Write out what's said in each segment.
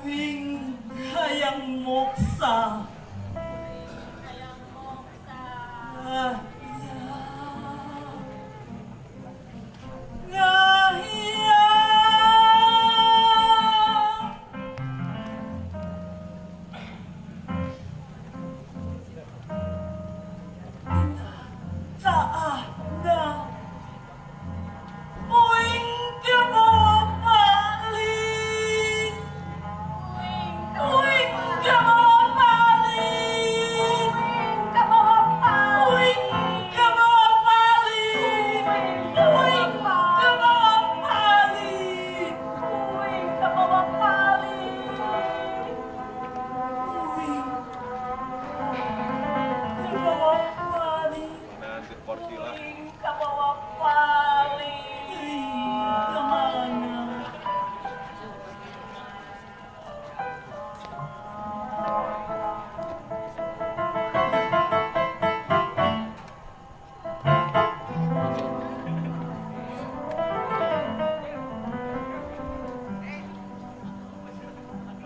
Uing hayang moksa. Hayang moksa. Ah, iya. Ngahia. Saahna uing kabawa pali. Uing Uing kabawa pali. Kabawa pali. Uing kabawa pali. Uing kabawa pali. Uing kabawa pali. Uing kabawa pali. Nanti portila. Uing kabawa pali. Uing kemana?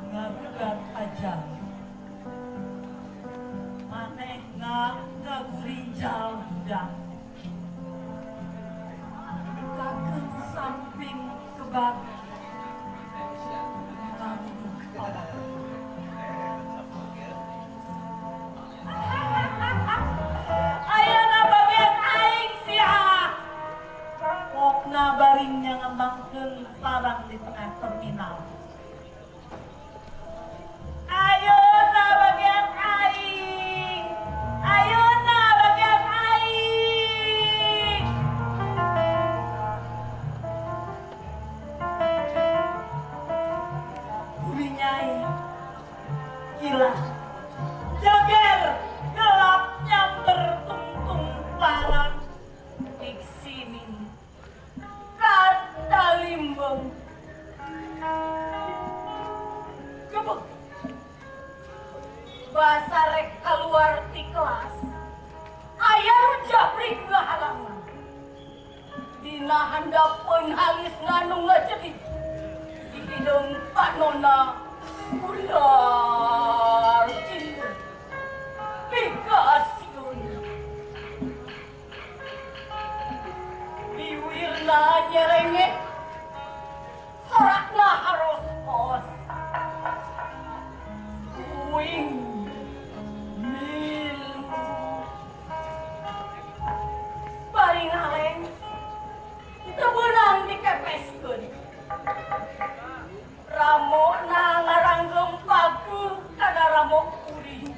Ngagugat aja. Manehna ngagurinjal budak. Kakeun samping kebak. Ngabunuh awak. Ayeuna bagian aing sia. Pokna baringnya ngembangkeun parang di tengah terminal. Ayeuna bagian aing. Ayeuna bagian aing. Burinyai gila. Jager gelap nyamber tungtung parang. Iksimin kata limbung. Gebek. Basarek keluar ti kelas. Aya nu jabrik ngahalangan. Dina handapeun halisna nu ngajedih. Di hideung panona ular cingur. Pikasieun. Biwirna nyerengek. Sorakna harospos. Uing milu. Bari ngaleng teu beunang dikepeskeun. Ramona ngaranggem pageuh kana ramo kuring.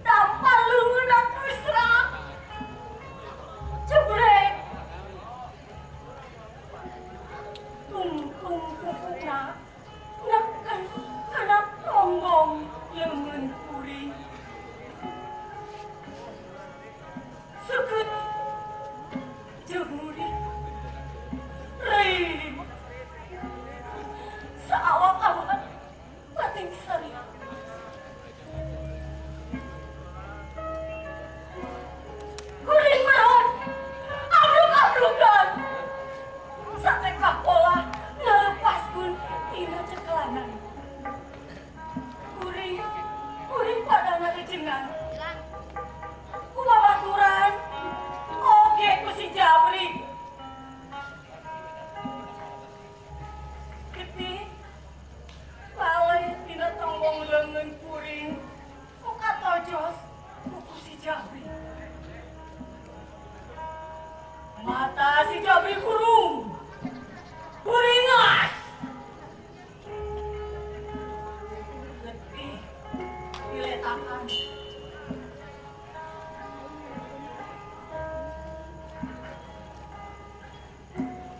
Tampal leungeunna kusra. Jebrek. Tungtung kukuna neken kana tonggong leungeun kuring. Seukeut jeung murid. Reuy. Saawak-awak pating sari. Kuring merhot, abruk-abrukan. Satekah pola ngalepaskeun tina cekelanan. Kuring, kuring pada ngarejengan. Ku babaturan, oge ku si Jabri. Getih, lalai tina tonggong leungeun kuring, ku katojos ku si Jabri. Mata si Jabri kurung, beringas. Getih diletakan.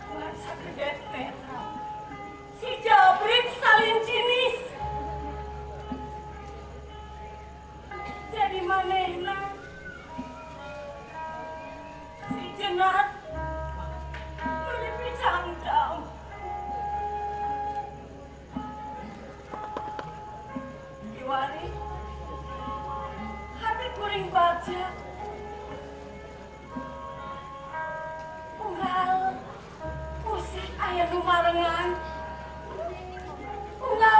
Luar sagedet netra. Si Jabrik salin cinis. Jadi manehna si Jenat meuli cangcang. Iwari hati kuring baca. Unggal usik aya nu marengan. Bunga.